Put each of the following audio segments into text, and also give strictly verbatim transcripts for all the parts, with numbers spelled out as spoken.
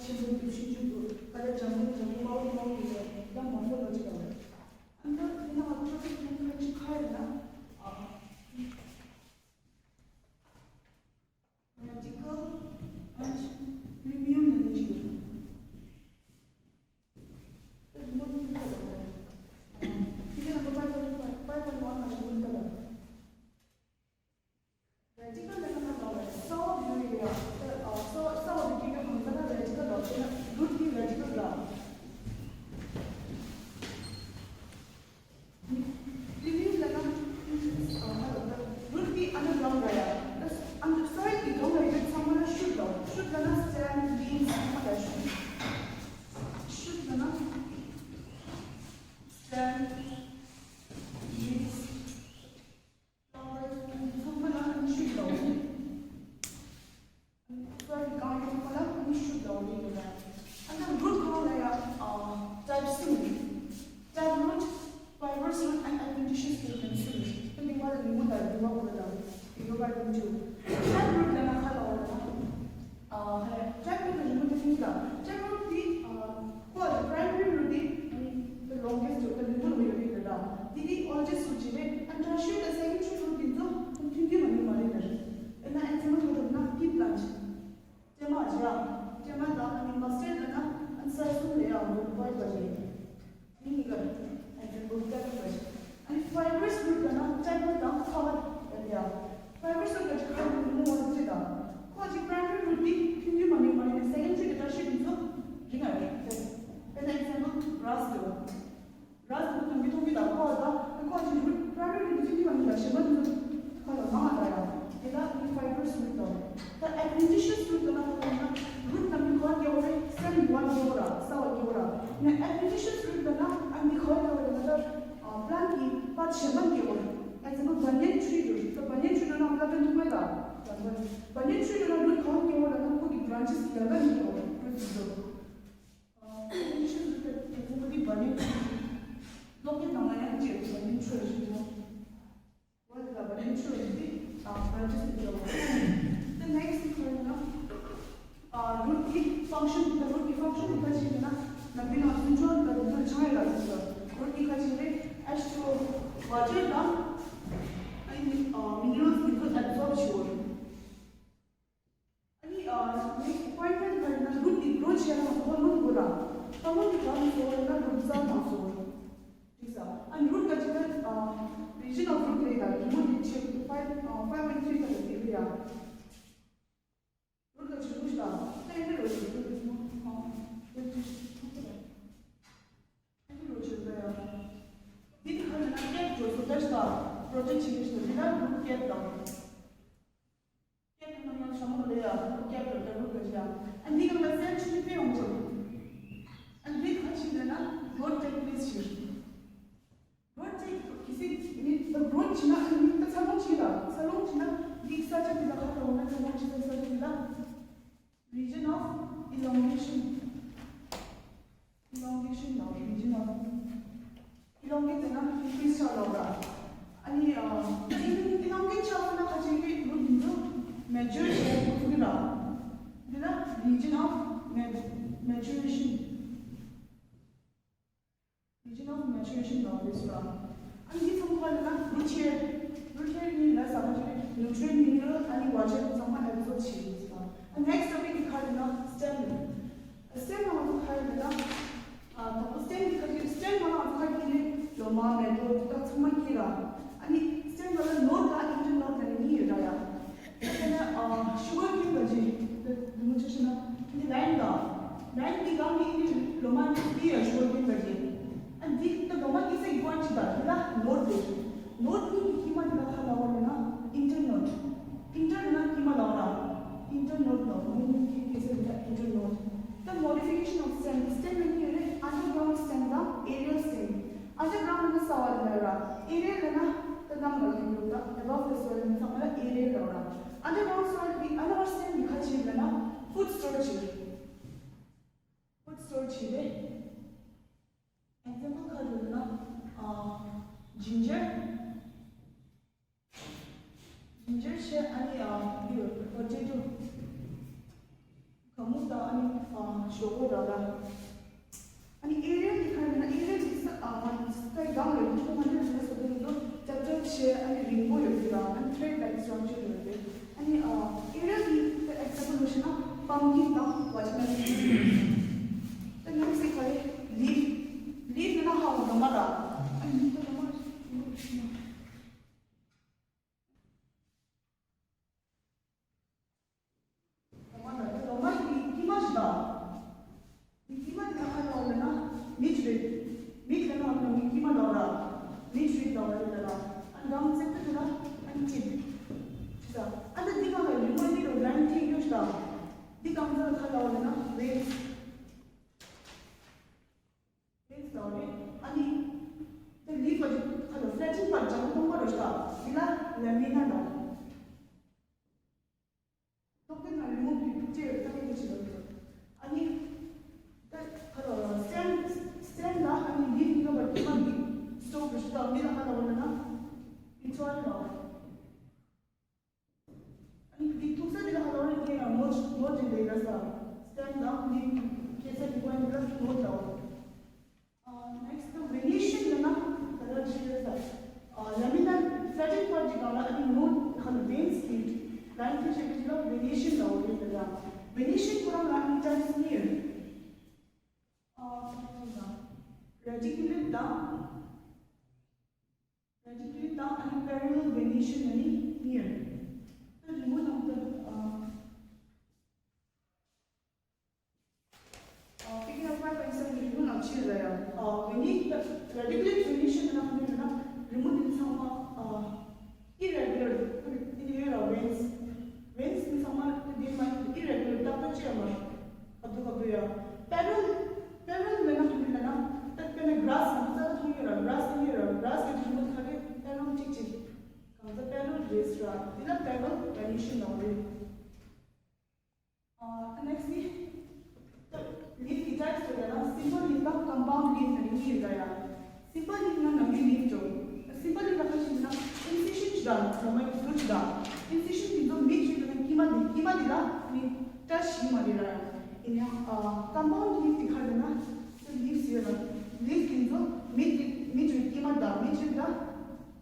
ཆེན་པོ་འདུ་ཤེས་བཅུ་དགུ་ཁ་ལ་ལྗང་གུ་ལྗང་གུ་དམར་པོ་དམར་པོ་ཡོད་པའི་ལ་མང་པོ་ལ་ཅི་དང་། ཨ་ནི་དེ་ན་ང་ཚོ་ཁྱོད་ཁྱོད་ཁྱོད་ཁ་ཡོད་ན། ཨ། Radical and premium energy. Radical ལ་ཁ་ལ་ས་འོག་ཡོད་ཡོད་ཡ། ས་འོག་ས་འོག་གི་གི་ཧང་ས་ན་radical ལ་ཁ་ལ་root གི་radical ལ། Premium ལ་ན་root གི་underground ལ་ཡ། underside གི་སྒང་ལ་ཡོད་ཚང་མ་ལ་shoot ལ། shoot ལ་ན་stem leaves ཚང་མ་ལ་shoot. shoot ལ་ན་stem leaves. ཚང་མ་ལ་ཨ་ནི་shoot ལ། ཚོར་གང་ཡོད་ཁོ་ལ་ཨ་ནི་shoot ལ་ཡོད་རེད། ཨ་ནི་root གང་ལ་ཡ་type གསུམ་རེད། Taproot, fibrous root and adventitious root ལ་གསུམ་རེད། དེ་མིང་བ་ལ་མིང་བ་ལ་མིང་བ་ཁོ་ལ་དང་མིང་བ་ལ་མིང་བཅུ། Taproot ལ་ན་ཁ་ལ་བ་ལ་ན། ཨ། ཧེ། Taproot ལ་རིང་པོ་དེ་མིན་ལ། Taproot དེ། ཨ། ཁོ་ལ་primary root དེ། ཨ་ནི་the longest root དེ་རིང་པོ་ནོ་ཡོད་རེད་ལ། དེ་དེ་oldest root ཅིག་རེད། ཨ་ནི་དྲག་ཤོས་དེ་secondary root དེ་ཚོ་མཐུན་རྐྱེན་མ་ནི་མ་རེད་ལ། ཨ་ནི་example ཁ་ཐོབ་ན་pea plant། སྲན་མ་བྱ། སྲན་མ་དང་ཨ་ནི་mustard ལ་ན་ཨ་ནི་ས་གསུམ་ལ་ཡང་ཨ་ནི་white བ་རེད། དེ་གཉིས་ཀ་example taproot བ་རེད། ཨ་ནི་fibrous root ལ་ན taproot དང་ཁ་བ་ལ་ཡ། fibrous root ལ་ཅི་ཁ་ལ་ནི་མོ་བ་ཅི་དང་། ཁོ་ཅི་primary root དེ་མཐུན་རྐྱེན་མ་ནི་མ་རེད། secondary དེ་དྲག་ཤོས་དེ་ཚོ་རིང་ང་རེད། དཔེར་ན་example grass དེ་བ། Grass དེ་ཚོ་ནང་གི་མཐོང་གི་དང་ཁོ་དང་ཁོ་ཅི་root primary root དེ་ཅི་མ་ནི་ལ་གཞན་པ་དེ་ཚོ་ཁོ་ལ་མང་ང་ད་ཡང་དེ་ལ་ཨ་ནི་fibrous root དང་། ད་adventitious root དང་ལ་ཁོ་ན་root ནང་གི་ཁོ་སྐྱེ་བོ་རེད། སྲན་ཡུ་བ་སྐྱེ་བོ་ར་ས་བ་སྐྱེ་བོ་ར། ནས་adventitious root དང་ན་ཨ་ནི་ཁོ་སྐྱེ་བོ་རེད། ད་plant གི་part གཞན་པ་སྐྱེ་བོ་རེད། example banyan tree རེད། ད་banyan tree ནང་ལ་ལ་ད་འདུག་མེད་ད། banyan tree ནང་root གང་སྐྱེ་བོ་ར་ན་ཁོ་གི་branches ཡར་ལ་ནི་སྐྱེ་བོ་རེད། root དེ་ཚོ། ཨ། ཨ་ནི་ཤུ་ཟུར་དེ་ཚོ་འདི་བ་ནི་ལོག་གི་ནང་ལ་ཡང་བཅད་བ་ནི་ཆོས་ཤིག་ཡོད། བ་ལ་བ་ནི་ཆོས་ཤིག་འདི་ཨ་བ་ཅི་ཟེར་གྱི་ཡོད། The next point ནི་ཨ་root གི་function དེ་root གི་function དེ་ག་ཅི་ཡིན་ན་ནམ་རྒྱུན་ནང་སུན་ཆོ་དང་དེ་ཚོ་ཆང་ཡོད་ལ་ཟེར། root གི་ག་ཅི་རེད། H two O water དང་ཨ་ནི་ཨ་minerals དེ་ཚོ་absorb བྱེད་འོ། ཨ་ནི་ཨ་next point ནི་ག་རེ་ན་root དེ་grow བྱས་ན་ཧོར་མོན་དགོས་ར། ཧོར་མོན་དེ་གང་ནས་བཟོ་བ་ཡིན་ན་root རྩ་ནས་བཟོ་བ་རེད། འགྲིག་ས། ཨ་ནི་root ག་ཅི་ད་ཨ་region of root ལས་ད་རི་མོ་འདི་ཆེ་five ཨ་five and three ག་ལ་འདི་རེད་ཡ། root ག་ཅི་root ད་ད་ཨེ་འདྲ་རོ་ཞིག་root ཨ་root ཅི་ཨེ་འདྲ་རོ་ཞིག་ད་ཡ། འདི་ག་རེ་ན་cap འགྲོ་སོ་ད་ཞིག་ད་project བྱེད་ཀྱི་ཞིག་འདི་ད་root cap དང་། ཀེབ་ནང་ཡང་ཞྭ་མོ་ལ་ཡ་ཀེབ་ལ་ཀེབ་ལ་ཀེབ་ལ། ཨ་འདི་གང་ལ་སེམས་ཆུང་དཔེ་ཡོང་ཆོག་ཨ་འདི་ཁ་ཆེ་ལ་ན་road take place ཞིག road take གི་སི་མི་road ཆེ་ན་ཨ་འདི་ད་ཚ་ལོང་ཆེ་ལ་ཚ་ལོང་ཆེ་ན་འདི་ས་ཆ་འདི་ལ་ཁ་ལོང་ན་ཚ་ལོང་ཆེ་ས་ས་ཆ་འདི་ལ། Region of elongation. Elongation ལ་རིང་ཆེན་ལ། Elongate ལ་ན་increase ཆགས་ལ་ར། ཨ་ནི་ཨ་elongate ཆགས་ན་ཁ་ཆེ་གི་root དེ་ཚོ་mature བྱས་ཐུབ་ཀྱི་ར། འདི་ལ་region of mat- maturation. Region of maturation ལ་རེད་ཟེར་ར། ཨ་ནི་འདི་ཚང་མ་ལ་ན་root hair root hair ནི་ལ་ས་ཁ་ཆེ་nutrient mineral ཨ་ནི་water ཚང་མ་absorb བྱེད་ཟེར་ར། ཨ་next topic གི་ཁ་ལ་ན་stem རེད། stem ནང་ལ་ཁ་ཡོད་ན། ཨ་དང་པོ་stem གི་ཁ་ཅིག stem ནང་ལ་ཁ་ཅིག་ནི་ལོ་མ་མེ་ཏོག་དེ་དག་ཚང་མ་སྐྱེ་ར། ཨ་ནི་stem ནང་ལ་node དང་internode ལ་ནི་གཉིས་ཡོད་ར་ཡ། དེ་ནས་ཨ་sugar cane ག་ཅིག་དེ་མོ་ཆ་ཤི་ན་འདི་line དང་line འདི་གང་གི་ནི་ལོ་མ་ནི་སྐྱེ་ཡ་sugar cane ག་ཅིག་ཨ་འདི་ད་ལོ་མ་སྐྱེ་ས་ཡི་ཀོན་ཅི་ད་འདི་ལ་node རེད། node གཉིས་ཀྱི་དཀྱིལ་མ་འདི་ལ་ཁ་ལ་བ་ལ་ན་internode internode དཀྱིལ་མ་ལ་བ་ར། internode ལ་node གཉིས་ཀྱི་དཀྱིལ་ས་འདི་ལ་internode ད་modification of stem སི་ཊེམ་ལ་གཉིས་ཡོད་རེད། underground stem དང་aerial stem underground ལ་ས་བ་ལ་ར། aerial ལ་ན་ད་ནང་ལ་ཡོད་ད་above the soil ནི་ཚང་མ་ལ་aerial ལ་ར། underground soil འདི་underground stem འདི་ཁ་ཆེ་ལ་ན་food store བྱེད་རེད། food store བྱེད་རེད། example ཁ་རུ་ལ་ན་ཨ་ginger ginger བྱས་ཨ་ནི་ཨ་འདི་potato ག་ མུ་ད་ཨ་ནི་ཞོག་པོ་ར་ར། ཨ་ནི་ཨེ་རི་ཡལ་དེ་ག་རེ་ཡིན་ན་ཨེ་རི་ཡལ་དེ་ས་ཨ་ང་ཚོ་སྐད་གང་རེད་ཁོང་ང་ཚོ་ལ་ས་དེ་ཚོ་ཅབ་ཅབ་བྱས་ཨ་ནི་རིང་པོ་ཡོད་དེ་ར། ཨ་ནི་ཐེ་རེཌ་ལའིཀ་སི་ཊྲག་ཅར་ཡོད་དེ། ཨ་ནི་ཨེ་རི་ཡལ་དེ་ད་ཨེག་ཛམ་པལ་ལ་བཤད་ན་པམ་ཀིན་དང་ཝ་ཊར་མེ་ལོན། ད་ནེག་སི་དེ་ག་རེ་ལིབ། ལིབ་ཡིན་ན་ཧ་ལོ་མ་ར། ཨ་ནི་ད་ལོ་མ་ར། ལོ་མ་ལ་ལོ་མ་གི་དཀྱིལ་མ་ཞིག་དང་། མི་དཀྱིལ་མ་དེ་ལ་ཁ་ལོ་ལ་ན་མིཌ་རིབ། མིཌ་ལ་ན་ལོ་མི་དཀྱིལ་མ་ལོ་ར། མིཌ་རིབ་ལོ་ར་རེད་ལ། ཨ་འགྲམ་ཚེག་པོ་དེ་ལ་ཨ་ནི་ཊིབ། ཅི་ས་ཨ་ད་འདི་གང་ལ་རི་མོ་འདི་ལོ་ལན་ཐིག་ཡོད་ཤག་འདི་གང་ཚ་ལ་ཁ་ལོ་ལ་ན་ཝེབ། ཝེབ་ལོ་རེད། ཨ་ནི་ད་ལིབ་པ་ཅིག་ཁ་ལོ་ཕ་ལེ་ཊིང་པར་ཇང་སྟོང་པ་ལོ་ཤག་འདི་ལ་ལ་མི་ན་ལོ། ཐོག་ཏུ་ན་རི་མོ་བི་ཐུག་ཅེས་ཐག་ཉེ་ཆེ་ལ་ཡོད། ཨ་ནི་ད་ཁ་ལོ་སི་ཊེམ་སི་ཊེམ་ལ་ཨ་ནི་ལིབ་ཡིན་ན་བར་དུ་མ་གི་སི་ཊོབ་རི་ཤི་ཏ་མི་ལ་ཁ་ལོ་ན་ཨིན་ཊར་ལ། ཨ་ནི་བི་ཐུག་ས་དེ་ལ་ཁ་ལོ་རི་ཁེ་ན་ནོ་ནོ་ཅི་ལེ་ལ་ས་སི་ཊེམ་ལ་ལིབ་ཁེ་ས་གི་པོ་ཡིན་ལ་ནོ་ལ། Next ཝེ་ནེ་ཤན་ལ་ན་ད་ལ་ཇི་ལ་ས། ལ་མི་ན་ས་ཏིག་པར་གྱི་སྒང་ལ་ཨ་ནི་ནོ་ཁ་ལ་ཝེན་སི་གི་ལན་ཁྱེར་བྱེད་པའི་ལ་ཝེ་ནེ་ཤན་ལ་འོ་རེད་ལ། ཝེ་ནེ་ཤན་ཁོ་རང་ལ་ཨ་ནི་ཊེམ་སི་གཉིས་ཡོད། རེ་ཊི་ཀུ་ལེཊ་དང་། རེ་ཊི་ཀུ་ལེཊ་དང་ཨ་ནི་པེ་རེ་ལལ་ཝེ་ནེ་ཤན་ཨ་ནི་གཉིས་ཡོད། ད་རི་མོ་ནང་དུ། Picking up five point seven རི་མོ་ནང་ཕྱིར་ལ་ཡང་། ཝེ་ནེ་རེ་ཊི་ཀུ་ལེཊ་ཝེ་ནེ་ཤན་ནང་ནས་ན་རི་མོ་འདི་ཚང་མ་ཨི་རེ་གུ་ལར་འདི་ཡོད་ར། ཝེན་སི་ཝེན་སི་འདི་ཚང་མ་འདི་མ་ཨི་རེ་གུ་ལར་ཏག་ཏག་ཅིག་ཡོད་མ་རེད། ག་དུས་ག་དུས་ཡ་པེ་རེ་ལལ་པེ་རེ་ལལ་ལ་ན་འདི་ལ་ན་ད་དཔེར་ན་གྷ་ར་སི་ང་ཚོ་ད་མཐོང་ཡོད་ར། གྷ་ར་སི་ཡོད་ར། གྷ་ར་སི་གི་རི་མོ་ཁ་གི་པེ་རེ་ལལ་གཅིག་གཅིག་གང་ཚ་པེ་རེ་ལལ་རེད་ར། འདི་ལ་པེ་རེ་ལལ་ཝེ་ནེ་ཤན་ལ་འོ་རེད། Next ནི་ལིབ་ཀྱི་ཊའིབ་ཟེར་ན་སིམ་པལ་ལིབ་དང་ཀམ་པའུན་ཌི་ལིབ་ཟེར་ནས་གཉིས་ཡོད་ད་ཡ། སིམ་པལ་ལིབ་ན་ནམ་རྒྱུན་ལིབ་འགྲོ། སིམ་པལ་ལིབ་ལ་ཁ་ཕྱེ་ན་ཨིན་སི་ཤན་ཅིག་དང་ལོ་མ་གི་ཟུར་ཅིག་དང་། ཨིན་སི་ཤན་དེ་ཚོ་མིཌ་ཅིག་ལ་ན་དཀྱིལ་མ་དེ་དཀྱིལ་མ་དེ་ལ་ནི་ཊཆ་ཡིན་མ་རེད་ར། ཡིན་ཡང་ཀམ་པའུན་ཌི་ལིབ་དེ་ག་རེ་ན་ལིབ་ཟེར་ན་ལིབ་དེ་ཚོ་མིཌ་མིཌ་ཅིག་དཀྱིལ་མ་དང་མིཌ་ཅིག་ལ་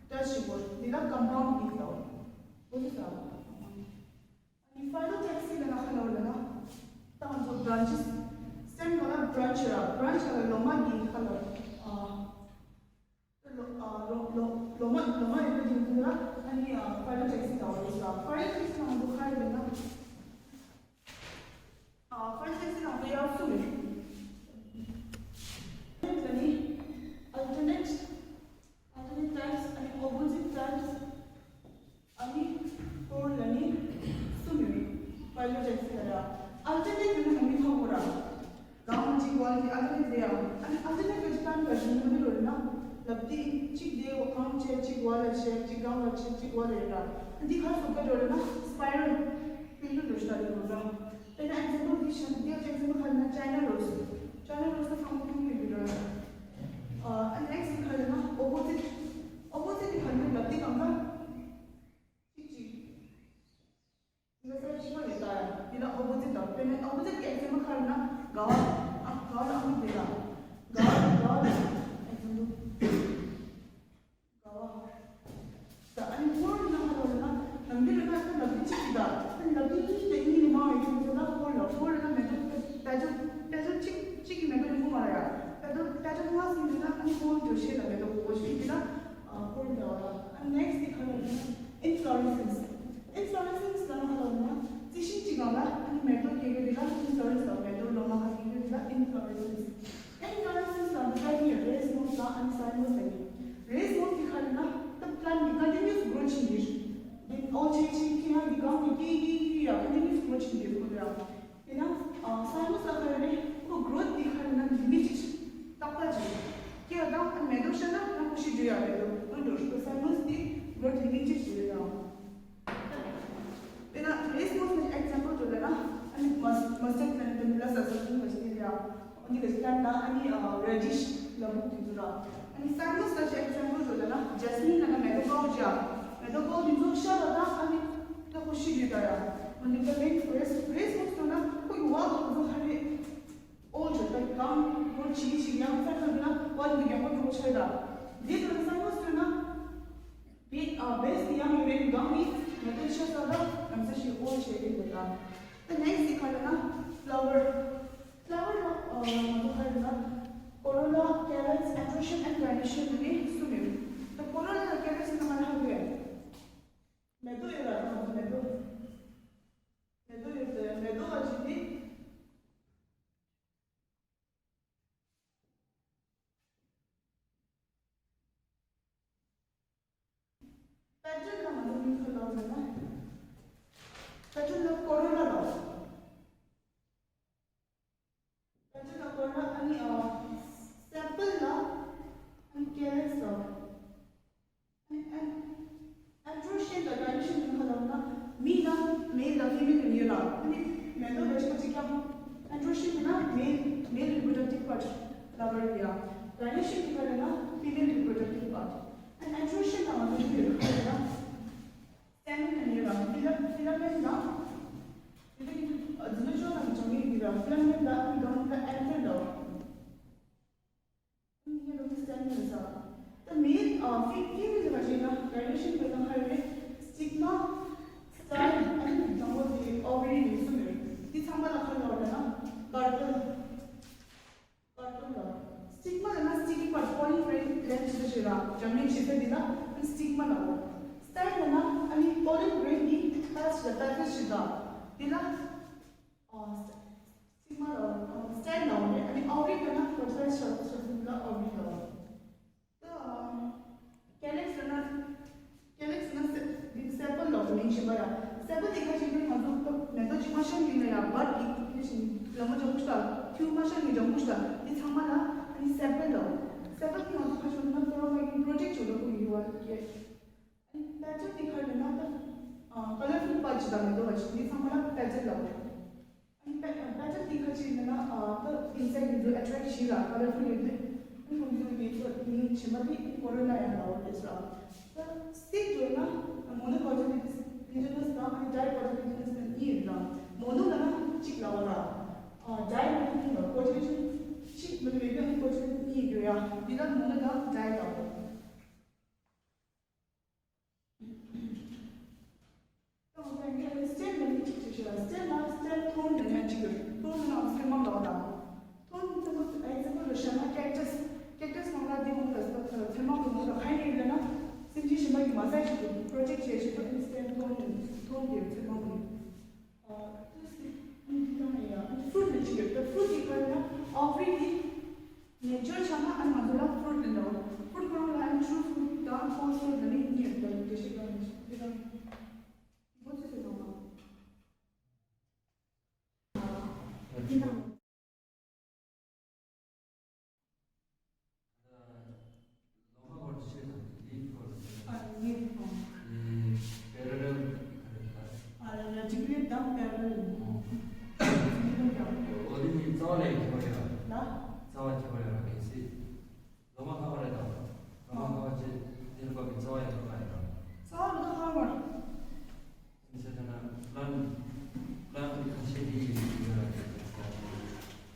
ཊཆ་བྱེད་དགོས། དེ་ལ་ཀམ་པའུན་ཌི་ལིབ་ལ་འོ་དེ་ལ། ཕ་ལོ་ཊེག་སི་ལ་ན་ཁ་ལོ་ལ་ན། ད་ང་ཚོ་བྷ་རན་ཆི་སི་སི་ཊེམ་ག་ལ་བྷ་རན་ཆི་ར། བྷ་རན་ཆི་ག་ལ་ལོ་མ་གི་ཁ་ལོ། ཨ་ལོ་ཨ་ལོ་ལོ་ལོ་མ་ལོ་མ་ཡོད་པའི་དུས་ཚོད་ལ་ཨ་ནི་ཨ་ཕ་ལོ་ཊེག་སི་ལ་འོ་རེད་ཟེར། ཕ་ལོ་ཊེག་སི་ལ་ང་ཚོ་ག་རེ་ལབ་ན། ཨ་ཕ་ལོ་ཊེག་སི་ལ་ང་ཚོ་ཡར་གསུམ་ཡོད། ཨལ་ཊར་ནེཊ་ཨལ་ཊར་ནེཊ་ཊའིབ་སི་ཨ་ནི་ཨོ་པོ་ཟིཊ་ཊའིབ་སི། ཨ་ནི་ཧོལ་ལ་ནི་གསུམ་ཡོད། ཕ་ལོ་ཊེག་སི་ལ་ཡ། ཨལ་ཊར་ནེཊ་ཡོད་ན་ང་མི་ཐོག་གོ་ར། གང་གཅིག་བ་ལ་ཨལ་ཊར་ནེཊ་རེད་ཡ། ཨ་ནི་ཨལ་ཊར་ནེཊ་ག་ཅི་ཀན་ག་ཅི་མི་འདུག་རེད་ན། ལབ་དེ་གཅིག་དེ་བ་གང་བྱས་གཅིག་བ་ལ་བྱས་གཅིག་གང་ལ་བྱས་གཅིག་བ་ལ་ཡོད་ར། ཨ་འདི་ཁ་སོ་ག་འགྲོ་རེད་ན་སི་པའི་རལ་པིན་དུ་འགྲོ་ཤ་རེད་མོ་ཟ། དཔེར་ན་ཨེག་ཛམ་པལ་འདི་བཤད་ན་འདི་ཨེག་ཛམ་པལ་ག་རེ་ན་ཅའི་ན་རོ་སི། ཅའི་ན་རོ་སི་ཚང་མ་མཐོང་གི་ཡོད་ར། ཨ་ནེག་སི་ག་རེ་ན་ཨོ་པོ་ཟིཊ། ཨོ་པོ་ཟིཊ་ག་རེ་ན་ལབ་དེ་གང་ག་གཅིག་གཅིག་འདི་ལ་ས་ཕྱི་མ་རེད་ད། འདི་ལ་ཨོ་པོ་ཟིཊ་དང་དཔེར་ན་ཨོ་པོ་ཟིཊ་གི་ཨེག་ཛམ་པལ་ག་རེ་ན་དགའ་བ། ཨ་དགའ་བ་ལ་ཨ་མི་དེ་ལ་དགའ་བ་དགའ་བ་ལ་ཨེག་ཛམ་པལ་དགའ་བ། ད་ཨ་ནི་ཧོལ་ན་ཧ་ལོ་ན་ནམ་རྒྱུན་ལ་ན་ལབ་དེ་གཅིག་གི་ད་ལབ་དེ་གཉིས་དེ་གཉིས་ནི་མང་བའི་ཁྱོད་ཚོ་ད་ཧོལ་ལ་ཧོལ་ལ་ན་མེ་ཏོག་པེ་ཏལ་གཅིག་པེ་ཏལ་གཅིག་གཅིག་གི་མེ་ཏོག་ཡོང་གི་མ་རེད་ཡ། པེ་ཏལ་པེ་ཏལ་ལྔ་ཟིན་ནས་ན་ཨ་ནི་ཧོལ་འགྲོ་ཤེས་ལ་མེ་ཏོག་གོ་ཤེས་ཀྱི་ན་ཧོལ་འདྲ་བ་ལ། ཨ་ནེག་སི་དེ་ག་རེ་ན་ཨིན་ཕ་ལོ་རེ་སེན་སི། ཨིན་ཕ་ལོ་རེ་སེན་སི་ལ་ན་ཧ་ལོ་ན་རྩི་ཤིང་གཅིག་སྒང་ལ་ཨ་ནི་མེ་ཏོག་སྐྱེ་གི་དེ་ལ་ཨིན་ཕ་ལོ་རེ་སེན་སི། མེ་ཏོག་ལོ་མ་ཧ་སྐྱེ་གི་དེ་ལ་ཨིན་ཕ་ལོ་རེ་སེན་སི། ཨིན་ཕ་ལོ་རེ་སེན་སི་ལ་ད་ནི་རེས་མོ་སི་དང་ཨ་ནི་སའི་མོ་སི་ལ་ཡིན། རེས་མོ་སི་དེ་ག་རེ་ན་ད་པ་ལན་དེ་ཀོན་ཊི་ནུ་ཨས་གྲོ་བྱེད་ཀྱི་རེད། དེ་ཨོ་ཆེ་ཆེ་ཁྱེད་རང་གི་སྒང་དེ་སྐྱེ་གི་ཡ་ཀོན་ཊི་ནུ་ཨས་གྲོ་བྱེད་ཀྱི་རེད་ཁོ་རང་། དེ་ན་ཨ་སའི་མོ་སི་ལ་ག་རེ་རེད། ཁོ་གྲོ་ཐི་དེ་ག་རེ་ན་ལི་མི་ཊེཌ་ཏག་ཏག་ཅིག་སྐྱེ་བ་དང་ཨ་མེ་ཏོག་ཤར་ན་ན་ཁོ་ཤི་འགྲོ་ཡ་མེ་ཏོག་ཨ་འགྲོ་ཁོ་སའི་མོ་སི་དེ་གྲོ་ཐི་ལི་མི་ཊེཌ་ཅིག་རེད་ཡ། དཔེར་ན་རེས་མོ་སི་ནི་ཨེག་ཛམ་པལ་འགྲོ་ལ་ན་ཨ་ནི་མ་མ་སི་ཊར་ཌི་ལ་ནི་དེ་ལ་ས་ས་ཐུན་ག་ཞིག་རེད་ཡ། ཨ་ནི་ག་ཞིག་ལ་ན་ཨ་ནི་རེ་ཌིཤ་ལ་བུག་དེ་ཚོ་ར། ཨ་ནི་སའི་མོ་སི་ལ་ཅི་ཨེག་ཛམ་པལ་འགྲོ་ལ་ན་ཇེ་སི་མིན་ལ་ན་མེ་ཏོག་ཀའུ་ཅི་ཡ། མེ་ཏོག་ཀའུ་དེ་ཚོ་ཤར་བ་དང་ཨ་ནི་ད་ཁོ་ཤི་རེད་ད་ཡ། ཨ་ནི་ད་མེ་རེས་རེས་མོ་སི་ན་ ཁོ་གི་བ་ལ་ཁོ་ཚོ་ཧ་རེ་ཨོལ་ཆོས་ད་གང་ཁོར་ཆི་ཆི་ཡང་ས་ཁ་ན་བ་ལ་གི་ཡང་ཁོ་ཁོ་ཆོས་ད། འདི་ཚོ་ས་ཁོ་སོ་ན་བེ་ཨ་བེས་དེ་ཡང་ཡོད་རེད། གང་ནི་མེ་ཏོག་ཆ་ས་ད་ལམ་ས་ཞིག་ཨོལ་ཆོས་རེད་འདུག་ད། ད་ནེགསི་དེ་ཁ་ལ་ན་ཕ་ལ་ཝར། ཕ་ལ་ཝར་ལ་ཨ་ང་ཚོ་ཧ་རེ་ན་ཀོ་རོ་ལ། ཀེ་ལེགས། ཨན་ཌྲོ་ཤིན་ཨན་ཌི་གྷར་ནེ་ཤིན་ནི་གསུམ་ཡོད། ད་ཀོ་རོ་ལ་དང་ཀེ་ལེགས་ནང་ལ་ཧ་གོ་ཡ། མེ་ཏོག་ཡོད་ལ། ང་ཚོ་མེ་ཏོག་མེ་ཏོག་ཡོད་དེ་མེ་ཏོག་ལ་བྱེད་དེ། པེ་ཊན་ལ་ང་ཚོ་མིང་ཁ་ལ་ཟེར་ན། པེ་ཊན་ལ་ཀོ་རོ་ལ་ལ། པེ་ཊན་ལ་ཀོ་རོ་ལ། ཨ་ནི་ཨ་སེ་པལ་ལ། ཨ་ནི་ཀེ་ལེགས་ལ། ཨན་ཨན་ཨན་ཌྲོ་ཤིན་དང་གྷར་ནེ་ཤིན་གཉིས་ཀ་ལབ་ན་མི་ལ་མེལ་དང་ཕི་མེལ་གཉིས་ཡོད་ལ། ཨ་ནི་མེ་ཏོག་ལ་ཆ་གཅིག་ཀྱང་ཨན་ཌྲོ་ཤིན་ན་མེལ་མེལ་རི་པོ་རོ་ཌག་ཊིབ་པཱརཊ་ལབ་པ་རེད་ཡ། གྷར་ནེ་ཤིན་གཉིས་ཀ་ལབ་ན་ཕི་མེལ་རི་པོ་རོ་ཌག་ཊིབ་པཱརཊ། ཨན་ཨན་ཌྲོ་ཤིན་དང་ང་ཚོ་གཉིས་ཡོད་ཁ་ལབ་ན་སེ་མེན་གཉིས་ཡོད་ལ། ཕི་ལ་ཕི་ལ་མེན་དང་ཕི་ལ་མེན་དང་ཕི་ལ་མེན་དང་ཨན་ཌྲོ་ཤིན་ཨན་ཐེར་ལབ། ད་མེལ་ཨ་ཕི་ཕི་མེལ་ལ་བྱས་ན་གྷར་ནེ་ཤིན་དེ་ན་ཧ་རེ་སི་ཊིག་མ། སི་ཊའིལ། ཨ་ནི་དང་པོ་དེ་ཨོ་ཝ་རི་ནས་གསུམ་ཡོད། འདི་ཚང་མ་ལ་ཁ་ལོ་ལ་ན་ཀར་པལ། ཀར་པལ་ལ། སི་ཊིག་མ་ལ་ན་སི་ཊིག་པར་པོ་ལིན་གྷ་རེན་ལེན་ཞེས་བྱ་ར་འཇམ་མིན་བྱེད་ས་འདི་ལ་སི་ཊིག་མ་ལ། སི་ཊའིལ་ལ་ན་ཨ་ནི་པོ་ལིན་གྷ་རེན་འདི་པེ་ཊལ་ལ་པེ་ཊལ་ཞེས་ར་འདི་ལ། ཨ་སི་ཊིག་མ་ལ་སི་ཊའིལ་ལ་འོ་རེད། ཨ་ནི་ཨོ་ཝ་རི་ལ་ན་ཕར་ཊལ་ཞེས་ཞེས་ལ་ཨོ་ཝ་རི་ལ། ད་ཀེ་ལེགས་ཟེར་ན་ཀེ་ལེགས་ཟེར་ན་སེ་འདི་སེ་པལ་ལོག་མིང་ཞིག་པ་ཡ། སེ་པལ་དེ་ཁ་ཅིག་ནི་ང་ཚོ་མེ་ཏོག་གཅིག་མ་ཤར་ཡིན་ན་ཡ་བར་གྱི་དེ་བཞིན་ལ་མ་ལྗང་ཁུ་ཞིག་ལ་ཁྱུ་མ་ཤར་ཡིན་ལྗང་ཁུ་ཞིག་ལ་འདི་ཚང་མ་ལ་ཨ་ནི་སེ་པལ་ལོག་སེ་པལ་དེ་ང་ཚོ་ཁ་ཤོར་ན་ཁོ་རང་མ་གི་པྲོ་ཇེག་ཅིག་ལ་ཁུ་ཡི་བ་ཀེ། ཨ་ནི་པེ་ཊལ་དེ་ཁ་ལ་ན་ད་ཀ་ལར་ཕུལ་པ་ཅིག་དང་མེ་ཏོག་པ་ཅིག་འདི་ཚང་མ་ལ་པེ་ཊལ་ལོག་ཨ་ནི་པེ་པེ་ཊལ་འདི་ཁ་ཅིག་ཡིན་ན་ཨ་ད་ཨིན་སའིཌ་འདི་ཚོ་ཨེ་ཊེག་བྱེད་ལ་ཀ་ལར་ཕུལ་ཡོད་དེ། ཨ་ནི་ཁོང་ཚོའི་མིང་ཚོ་མིང་ཆེན་པ་དེ་ཀོ་རོ་ལ་ཡང་ལའོ་དེ་ཚོ་ལ། ད་སི་ཊིག་འདོད་ན་མོ་ནོ་ཀོ་ཊི་ལི་ཇི་ནས་དང་ཨ་ནི་ཌའི་ཀོ་ཊི་ལི་ཇི་ནས་གཉིས་ཡོད་ལ། མོ་ནོ་ལ་ན་གཅིག་ལའོ་ལ། ཨ་ཌའི་ལ་གཉིས་ལའོ། ཀོ་ཊི་ལི་ཇི་གཅིག་མི་འདུག་ཡོད་ན་ཀོ་ཊི་ལི་ཇི་གཉིས་ཡོད་ཡ། འདི་ལ་མོ་ནོ་དང་ཌའི་ལའོ། སི་ཊེམ་ལ་ནི་གཅིག་ཅིག་བྱས་ལ། སི་ཊེམ་ལ་སི་ཊེམ་ཐོན་ལ་ནི་གཅིག་ཡོད། ཐོན་ལ་ནང་ཚེར་མ་འདྲ་བ་དང་། ཐོན་ཚེར་མ་ཨེག་ཛམ་པལ་ལ་བཤད་ན་ཀེག་ཊས། ཀེག་ཊས་ནང་ལ་འདི་མོ་ལ་ཚེར་མ་གི་མོ་ལ་ཁ་ཡིན་ཡོད་ན་སེམས་ཅན་གཞན་པ་གི་མ་ཟ་ཞིག་གི་པྲོ་ཇེག་བྱས་ཞིག་ཐོན་སི་ཊེམ་ཐོན་ཐོན་གྱི་ཚེར་མ་གི། ཨ་ཏུ་སི་འདི་དང་ཡ་ཕུ་རུཊ་ལ་གཅིག་ཡོད། ད་ཕུ་རུཊ་གི་ཁ་ན་ཨོ་ཝ་རི་དེ། ནེ་ཅར་ཆ་ན་ཨ་ང་ཚོ་ལ་ཕུ་རུཊ་ལ་འདྲ་བ། ཕུ་རུཊ་ཁོ་རང་ལ་ཨ་ནི་ཊུ་ཕུ་རུཊ་དང་ཧོལ་ཕུ་རུཊ་ལ་ནི་གཉིས་ཡོད། ད་འགྲེལ་བཤད་གང་ཡོད་འདི་དང་འདི་ཚོ་ཚོ་དང་། འདི་དང་། ལོ་མ་སྐོར་ཤེས་དང་ལིབ་སྐོར། ཨ་ལིབ་སྐོར། ཨེ་པེ་ར་རལ་ག་རེ་ལ། ཨ་ལ་ལ་ཇི་ལིབ་དང་པེ་ར་རལ། ཨོ་དེ་ནི་རྩ་བ་ལས་ཁྱད་པར་ཡོད་ལ། རྩ་བ་ཁྱད་པར་ཡོད་ལ་གལ་སྲིད། ལོ་མ་ཁ་པར་རེད་དང་། ལོ་མ་ཁ་པར་ཅེས་དེར་བབ་པའི་རྩ་བ་ཡོད་པ་རེད་དང་། རྩ་བ་ལོ་ཁ་པར། མི་ཚེ་ཐ་ན་པི་ལན་པི་ལན་ཁ་ཤས་ཀྱི་ཡོད་ར་རེད།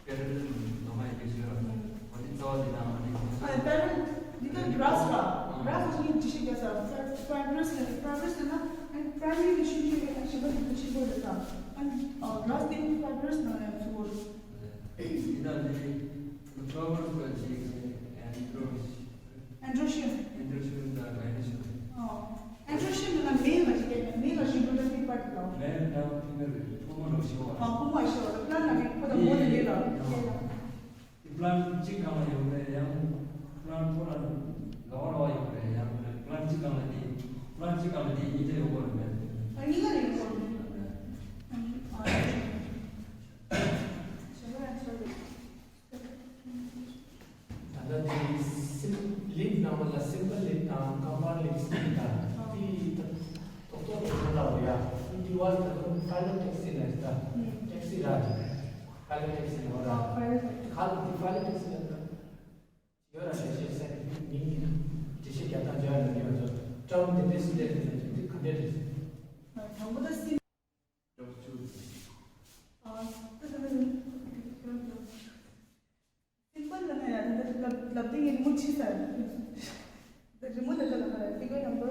པེ་ར་རལ་ལོ་མ་ཡི་གེ་ཞིག་ར། འོ་དེ་རྩ་བ་དེ་དང་ཨ་ནི་ཁོང་ཚོ། ཨ་པེ་ར་རལ་འདི་ལྟར་གྷ་ར་སི་ར། གྷ་ར་སི་ཞིག་འདྲི་ཤེས་རྒྱ་ས་ཕའི་བྷ་རས་ལ་ཕའི་བྷ་རས་ལ་ན་ཨ་ནི་པྲའི་མ་རི་ནས་ཤིང་ཆེན་ཡོད་ན་ཞིང་པ་འདི་ཚོ་ཆེན་པོ་རེད་དང་། ཨ་ནི་གྷ་ར་སི་དེ་ཕའི་བྷ་རས་ནང་ཡང་ཚུད་པོ་རེད། འདི་དང་འདི་ནི་ཕ་ལ་ཝར་སི་ག་ཅིག་ཨན་ཌྲོ་ཤིན། ཨན་ཌྲོ་ཤིན། ཨན་ཌྲོ་ཤིན་དང་གྷར་ནེ་ཤིན། ཨོ། ཨན་ཌྲོ་ཤིན་ལ་མེལ་ལ་ཞིག་སྐད་མེལ་ལ་ཞིག་འགྲོ་ད་ཕི་པར་དུ་དང་། མེལ་དང་ཕི་མེལ་རེད། ཕོ་མོ་ལ་ཞིག་བ། ཨ་ཕོ་མོ་ཞིག་བ་ལ་པི་ལན་ན་རིག་ཕོ་དང་མོ་ནི་མེལ་ལ་སྐད་དང་། དེ་པི་ལན་གཅིག་སྒང་ལ་ཡོད་རེད་ཡང་། པི་ལན་ཐོག་ལ་ལ་བ་ལ་བ་ཡོད་རེད་ཡང་། པི་ལན་གཅིག་སྒང་ལ་དེ་པི་ལན་གཅིག་སྒང་ལ་དེ་གཉིས་ཀ་ཡོད་པ་རེད་མེལ། ཨ་གཉིས་ཀ་ལ་ཡོད་པ་རེད། ཨ་ཨ། ད་ལྟ་དེ་སིམ་ལིབ་ནང་ལ་སིམ་པལ་ལིབ་དང་ཀམ་པའུན་ཌ་ལིབ་གཉིས་དང་དེ་ད་ཏོག་ཏོག་ཏོག་ཏོག་འདྲ་བོ་ཡ། དེ་དེ་བ་ད་ཁོ་ཕའི་ལོ་ཊེག་སི་ལ་ད་ཊེག་སི་ར་ཕའི་ལོ་ཊེག་སི་ལ་ར་ཁ་ལ་དེ་ཕའི་ལོ་ཊེག་སི་ལ་ད་ཡོད་ར་ཞེས་ཞེས་ཟེར་ནས་མིང་གི་འགྲེལ་བཤད་རྒྱག་སྟངས་ཡོད་ར་མི་ཡོད་ཚོ་ཀྲམ་དེ་འདྲས་སུ་ལས་དེ་ཚོ་དེ་ག་འདྲས་རེད། དང་པོ་ད་སིམ། ཨ། ད་ ཕྱི་ས། རི་མོ་འདི་ལ་ཁ་ལ་figure number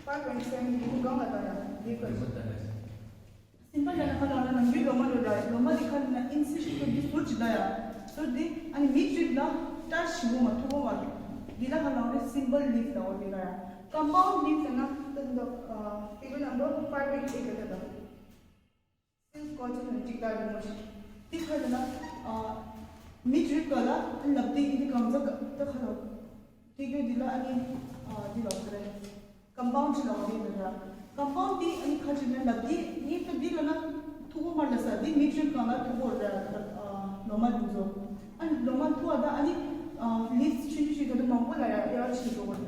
five point seven རི་མོ་གང་ལ་ལྟ་ཡ། རི་མོ་ལྟ་ཡ། སིམ་པལ་ལ་ཁ་ལ་ན་ནམ་རྒྱུན་ལོ་མ་རེ་ར་ལོ་མ་རེ་ཁ་ལ་ན་ཨིན་སི་ཤི་ཏུ་འདི་ཟུར་གྱི་ལྟ་ཡ། ཟུར་འདི་ཨ་ནི་མིད་རིབ་ལ་ཏར་ཞིམ་པོ་མ་ཐུག་པོ་མ་འདི་ལ་ཁ་ལ་ན་simple leaf ལ་འོ་འདི་ལ་ཡ། compound leaf ལ་ན་ད་འདི་figure number five point eight ལ་ལྟ་ད། སིལ་ཀོ་ཅན་ནི་གཅིག་ལྟ་རི་མོ་ཞིག་དེ་ཁ་ལ་ན་མིད་རིབ་ག་ལ་ལབ་དེ་ཨི་དེ་གང་ཟག་ད་ཁ་ལ་དེ་གྱོད་འདི་ལ་ཨ་ནི་འདི་ལ་ཟེར་རེད། compound ལ་འོ་དེ་ལ་ར། compound དེ་ཨ་ནི་ཁ་ཅིག་ན་ལབ་དེ་ངེད་ཀྱི་འདི་ལ་ན་ཐུག་པོ་མ་ལ་ས་དེ་མིད་རིབ་གང་ལ་ཐུག་པོ་ར། ལོ་མ་འདུག་ཟོ་ཨ་ནི་ལོ་མ་ཐུག་པ་ད་ཨ་ནི་leaves ཆུང་ཆུང་ཞིག་ད་དུ་མང་པོ་ལ་ཡ་ཡ་ཆེ་འགྲོ་བ་ར།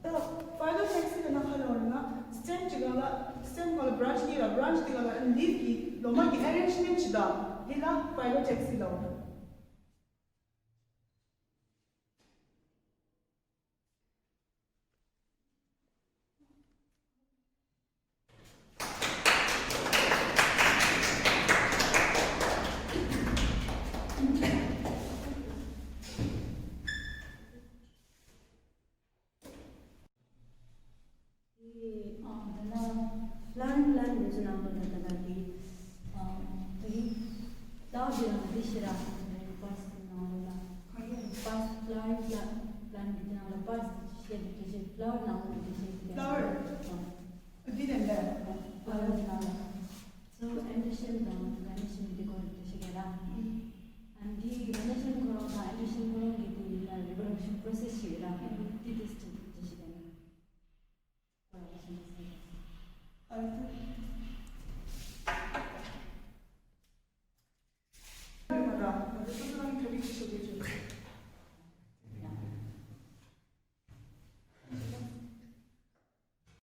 ད་phyllotaxy ལ་ན་ཁ་ལ་བར་ན་stem གཅིག་ལ་stem ག་ལ་branch གཉིས་ལ་branch གཅིག་ལ་leaf གི་ལོ་མ་གི་arrangement ཅིག་དང་དེ་ལ་phyllotaxy ལ་བར། དེ་ཨ་ད་ལྟ་flower plant འདི་ཚོ་ནང་དུ་ད་ལྟ་དེ་ཨ་དེ་flower འདི་རང་འདི་ཤི་ར་first ནང་ལ་first flower plant འདི་ནང་ལ་first ཤི་དེ་ཤི་flower ནང་ལ་འདི་ཤི་དེ་flower འདི་ནང་ལ་flower ནང་ལ། So admission དང་donation འདི་སྐོར་དུ་ཞིག་ར། And འདི་donation ཁོ་རང་དང་admission ཁོ་རང་གི་དེ་ཡིན་ན་reproduction process ཞིག་ར། འདི་དེ་སྟེ་ཅི་ཞིག་ཡིན་ན། ཨ་ཏུ།